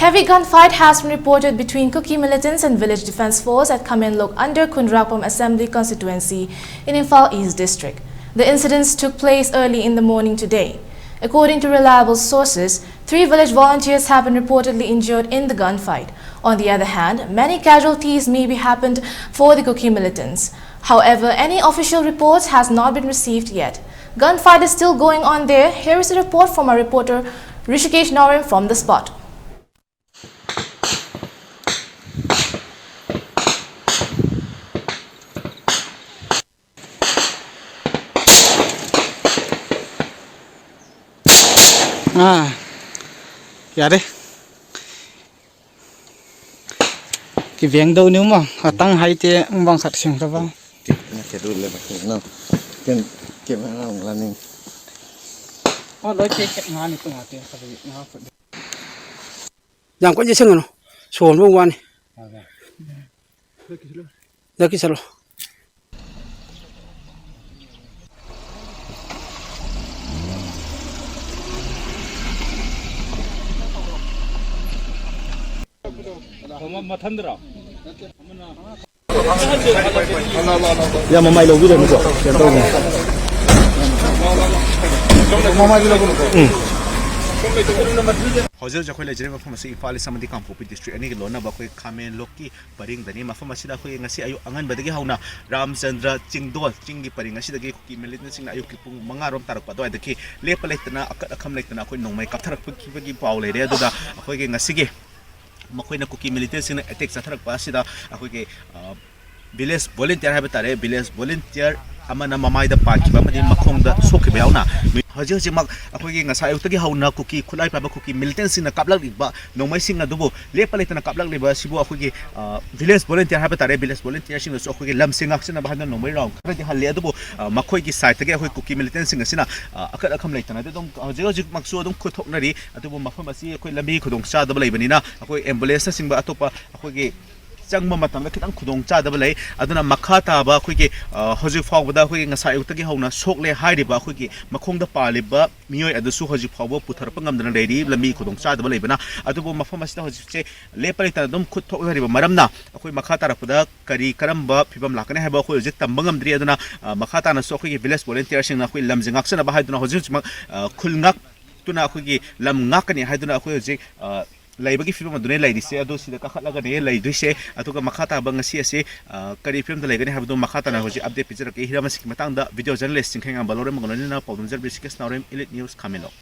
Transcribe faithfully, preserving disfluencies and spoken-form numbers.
Heavy gunfight has been reported between Kuki militants and village defense force at Khamenlok under Khundrakpam Assembly Constituency in Imphal East District. The incidents took place early in the morning today. According to reliable sources, three village volunteers have been reportedly injured in the gunfight. On the other hand, many casualties may be happened for the Kuki militants. However, any official reports has not been received yet. Gunfight is still going on there. Here is a report from our reporter Rishikesh Norim from the spot. ꯑꯥ, ꯌꯥꯔꯦ꯫ ꯀꯤꯕꯦꯡꯗꯧꯅꯤ ꯃ, ꯉꯥꯛꯇꯪ ꯍꯥꯏꯇꯦ, ꯕꯥꯡꯈꯠ ꯁꯦꯡꯗꯕ꯫ ꯅꯠꯇꯦ, ꯑꯗꯨ ꯂꯩꯕ, ꯀꯩꯅꯣ, ꯀꯩꯅꯣ, ꯀꯩꯅꯣ, ꯉꯥꯅꯤ꯫ ꯑꯣ, ꯂꯣꯏ ꯇꯦꯛ ꯇꯦꯛ ꯉꯥꯅꯤ, ꯇꯣꯉꯥꯟ ꯇꯦꯛ ꯈꯔ ꯉꯥ ꯐꯨꯠꯂꯤ꯫ ꯌꯥꯝ ꯀꯟꯅ ꯌꯩꯁꯟꯒꯅꯨ꯫ ꯁꯣꯟꯕ ꯋꯥꯅꯤ꯫ ꯍꯟꯗꯛꯀꯤ ꯆꯠꯂꯣ꯫ ꯃꯊꯟꯗꯔꯣ? ꯌꯥꯝ ꯃꯃꯥꯏ ꯂꯧꯕꯤꯔꯅꯨꯀꯣ, ꯀꯩꯅꯣ ꯇꯧꯕꯅꯦ꯫ ꯎꯝ꯫ ꯍꯧꯖꯤꯛ ꯍꯧꯖꯤꯛ ꯑꯩꯈꯣꯏ ꯂꯩꯖꯔꯤꯕ ꯃꯐꯝ ꯑꯁꯤ ꯏꯝꯐꯥꯜ ꯏꯁ ꯑꯃꯗꯤ ꯀꯥꯡꯄꯣꯛꯄꯤ ꯗꯤꯁꯇ꯭ꯔꯤꯛ ꯑꯅꯤꯒꯤ ꯂꯣꯟꯅꯕ ꯑꯩꯈꯣꯏ ꯈꯥꯃꯦꯟꯂꯣꯛꯀꯤ ꯄꯔꯤꯡꯗꯅꯤ꯫ ꯃꯐꯝ ꯑꯁꯤꯗ ꯑꯩꯈꯣꯏ ꯉꯁꯤ ꯑꯌꯨꯛ ꯑꯉꯟꯕꯗꯒꯤ ꯍꯧꯅ ꯔꯥꯝꯆꯟꯗ꯭ꯔ ꯆꯤꯡꯗꯣꯜ ꯆꯤꯡꯒꯤ ꯄꯔꯤꯡ ꯑꯁꯤꯗꯒꯤ ꯀꯨꯀꯤ ꯃꯤꯂꯤꯇꯦꯟꯁꯤꯡꯅ ꯑꯌꯨꯛꯀꯤ ꯄꯨꯡ ꯃꯉꯥ ꯔꯣꯝ ꯇꯥꯔꯛꯄ ꯑꯗꯨꯋꯥꯏꯗꯒꯤ ꯂꯦꯞꯄ ꯂꯩꯇꯅ, ꯑꯀꯠ ꯑꯈꯝ ꯂꯩꯇꯅ ꯑꯩꯈꯣꯏ ꯅꯣꯡꯃꯩ ꯀꯥꯞꯊꯔꯛꯄꯒꯤ ꯄꯥꯎ ꯂꯩꯔꯦ꯫ ꯑꯗꯨꯗ ꯑꯩꯈꯣꯏꯒꯤ ꯉꯁꯤꯒꯤ ꯃꯈꯣꯏꯅ ꯀꯨꯀꯤ ꯃꯤꯂꯤꯇꯦꯟꯁꯤꯡꯅ ꯑꯦꯇꯦꯛ ꯆꯠꯊꯔꯛꯄ ꯑꯁꯤꯗ ꯑꯩꯈꯣꯏꯒꯤ, ꯑ, ꯚꯤꯂꯦꯖ ꯚꯣꯂꯨꯟꯇꯤꯌꯔ ꯍꯥꯏꯕ ꯇꯥꯔꯦ, ꯚꯤꯂꯦꯖ ꯚꯣꯂꯨꯟꯇꯤꯌꯔ ꯑꯃꯅ ꯃꯃꯥꯏꯗ ꯄꯥꯟꯈꯤꯕ ꯑꯃꯗꯤ ꯃꯈꯣꯡꯗ ꯁꯣꯛꯈꯤꯕ ꯌꯥꯎꯅ ꯍꯧꯖꯤꯛ ꯍꯧꯖꯤꯛꯃꯛ ꯑꯩꯈꯣꯏꯒꯤ ꯉꯁꯥꯏ ꯑꯌꯨꯛꯇꯒꯤ ꯍꯧꯅ ꯀꯨꯀꯤ ꯈꯨꯠꯂꯥꯏ ꯄꯥꯏꯕ ꯀꯨꯀꯤ ꯃꯤꯂꯤꯇꯦꯟꯁꯤꯡꯅ ꯀꯥꯞꯂꯛꯂꯤꯕ ꯅꯣꯡꯃꯩꯁꯤꯡ ꯑꯗꯨꯕꯨ ꯂꯦꯞꯄ ꯂꯩꯇꯅ ꯀꯥꯞꯂꯛꯂꯤꯕ ꯑꯁꯤꯕꯨ ꯑꯩꯈꯣꯏꯒꯤ, ꯑ, ꯚꯤꯂꯦꯖ ꯚꯣꯂꯨꯟꯇꯤꯌꯔ ꯍꯥꯏꯕ ꯇꯥꯔꯦ, ꯚꯤꯂꯦꯖ ꯚꯣꯂꯨꯟꯇꯤꯌꯔꯁꯤꯡꯅꯁꯨ ꯑꯩꯈꯣꯏꯒꯤ ꯂꯝꯁꯦ ꯉꯥꯛꯁꯦꯟꯅꯕ ꯍꯥꯏꯅ ꯅꯣꯡꯃꯩ ꯔꯥꯎꯟ ꯈꯔꯗꯤ ꯍꯜꯂꯤ꯫ ꯑꯗꯨꯕꯨ, ꯑ, ꯃꯈꯣꯏꯒꯤ ꯁꯥꯏꯠꯇꯒꯤ ꯑꯩꯈꯣꯏ ꯀꯨꯀꯤ ꯃꯤꯂꯤꯇꯦꯟꯁꯤꯡ ꯑꯁꯤꯅ, ꯑ, ꯑꯀꯠ ꯑꯈꯝ ꯂꯩꯇꯅꯗꯤ ꯑꯗꯨꯝ ꯍꯧꯖꯤꯛ ꯍꯧꯖꯤꯛꯃꯛꯁꯨ ꯑꯗꯨꯝ ꯈꯨꯠꯊꯣꯛꯅꯔꯤ꯫ ꯑꯗꯨꯕꯨ ꯃꯐꯝ ꯑꯁꯤ ꯑꯩꯈꯣꯏ ꯂꯝꯕꯤ ꯈꯨꯗꯣꯡꯆꯥꯗꯕ ꯂꯩꯕꯅꯤꯅ ꯑꯩꯈꯣꯏ ꯑꯦꯝꯕꯨꯂꯦꯟꯁꯅꯆꯤꯡꯕ ꯑꯇꯣꯞꯄ ꯑꯩꯈꯣꯏꯒꯤ ꯆꯪꯕ ꯃꯇꯝꯗ ꯈꯤꯇꯪ ꯈꯨꯗꯣꯡ ꯆꯥꯗꯕ ꯂꯩ꯫ ꯑꯗꯨꯅ ꯃꯈꯥ ꯇꯥꯕ ꯑꯩꯈꯣꯏꯒꯤ, ꯑ, ꯍꯧꯖꯤꯛ ꯐꯥꯎꯕꯗ ꯑꯩꯈꯣꯏꯒꯤ ꯉꯁꯥꯏ ꯑꯌꯨꯛꯇꯒꯤ ꯍꯧꯅ ꯁꯣꯛꯂꯦ ꯍꯥꯏꯔꯤꯕ ꯑꯩꯈꯣꯏꯒꯤ ꯃꯈꯣꯡꯗ ꯄꯥꯜꯂꯤꯕ ꯃꯤꯑꯣꯏ ꯑꯗꯨꯁꯨ ꯍꯧꯖꯤꯛ ꯐꯥꯎꯕ ꯄꯨꯊꯔꯛꯄ ꯉꯝꯗꯅ ꯂꯩꯔꯤ, ꯂꯝꯕꯤ ꯈꯨꯗꯣꯡ ꯆꯥꯗꯕ ꯂꯩꯕꯅ꯫ ꯑꯗꯨꯕꯨ ꯃꯐꯝ ꯑꯁꯤꯗ ꯍꯧꯖꯤꯛꯁꯦ ꯂꯦꯞꯄ ꯂꯩꯇꯅ ꯑꯗꯨꯝ ꯈꯨꯠ ꯊꯣꯛꯅꯔꯤꯕ ꯃꯔꯝꯅ ꯑꯩꯈꯣꯏ ꯃꯈꯥ ꯇꯥꯔꯛꯄꯗ ꯀꯔꯤ ꯀꯔꯝꯕ ꯐꯤꯕꯝ ꯂꯥꯛꯀꯅꯤ ꯍꯥꯏꯕ ꯑꯩꯈꯣꯏ ꯍꯧꯖꯤꯛ ꯇꯝꯕ ꯉꯝꯗ꯭ꯔꯤ꯫ ꯑꯗꯨꯅ, ꯑ, ꯃꯈꯥ ꯇꯥꯅꯁꯨ ꯑꯩꯈꯣꯏꯒꯤ village volunteerꯁꯤꯡꯅ ꯑꯩꯈꯣꯏ ꯂꯝꯁꯦ ꯉꯥꯛꯆꯅꯕ ꯍꯥꯏꯗꯨꯅ ꯍꯧꯖꯤꯛ ꯍꯧꯖꯤꯛꯃꯛ, ꯑ, ꯈꯨꯜ ꯉꯥꯛꯇꯨꯅ ꯑꯩꯈꯣꯏꯒꯤ ꯂꯝ ꯉꯥꯛꯀꯅꯤ ꯍꯥꯏꯗꯨꯅ ꯑꯩꯈꯣꯏ ꯍꯧꯖꯤꯛ, ꯑ, ꯂꯩꯕꯒꯤ ꯐꯤꯕꯝ ꯑꯗꯨꯅꯦ ꯂꯩꯔꯤꯁꯦ꯫ ꯑꯗꯣ ꯁꯤꯗ ꯀꯥꯈꯠꯂꯒꯅꯦ ꯂꯩꯗꯣꯏꯁꯦ꯫ ꯑꯗꯨꯒ ꯃꯈꯥ ꯇꯥꯕ ꯉꯁꯤ ꯑꯁꯤ, ꯑ, ꯀꯔꯤ ꯐꯤꯕꯝꯗ ꯂꯩꯒꯅꯤ ꯍꯥꯏꯕꯗꯨ ꯃꯈꯥ ꯇꯥꯅ ꯍꯧꯖꯤꯛ update ꯄꯤꯖꯔꯛꯀꯦ꯫ ꯍꯤꯔꯝ ꯑꯁꯤꯒꯤ ꯃꯇꯥꯡꯗ video journalist ꯆꯤꯡꯈꯩꯉꯥꯝꯕ ꯂꯧꯔꯦꯝꯕꯒ ꯂꯣꯏꯅꯅ ꯄꯥꯎꯗꯝꯖꯔꯕꯤ ꯁꯤ ꯀꯦ ꯁꯅꯥꯎꯔꯦꯝ, Elite News, ꯈꯥꯃꯦꯟꯂꯣꯡ꯫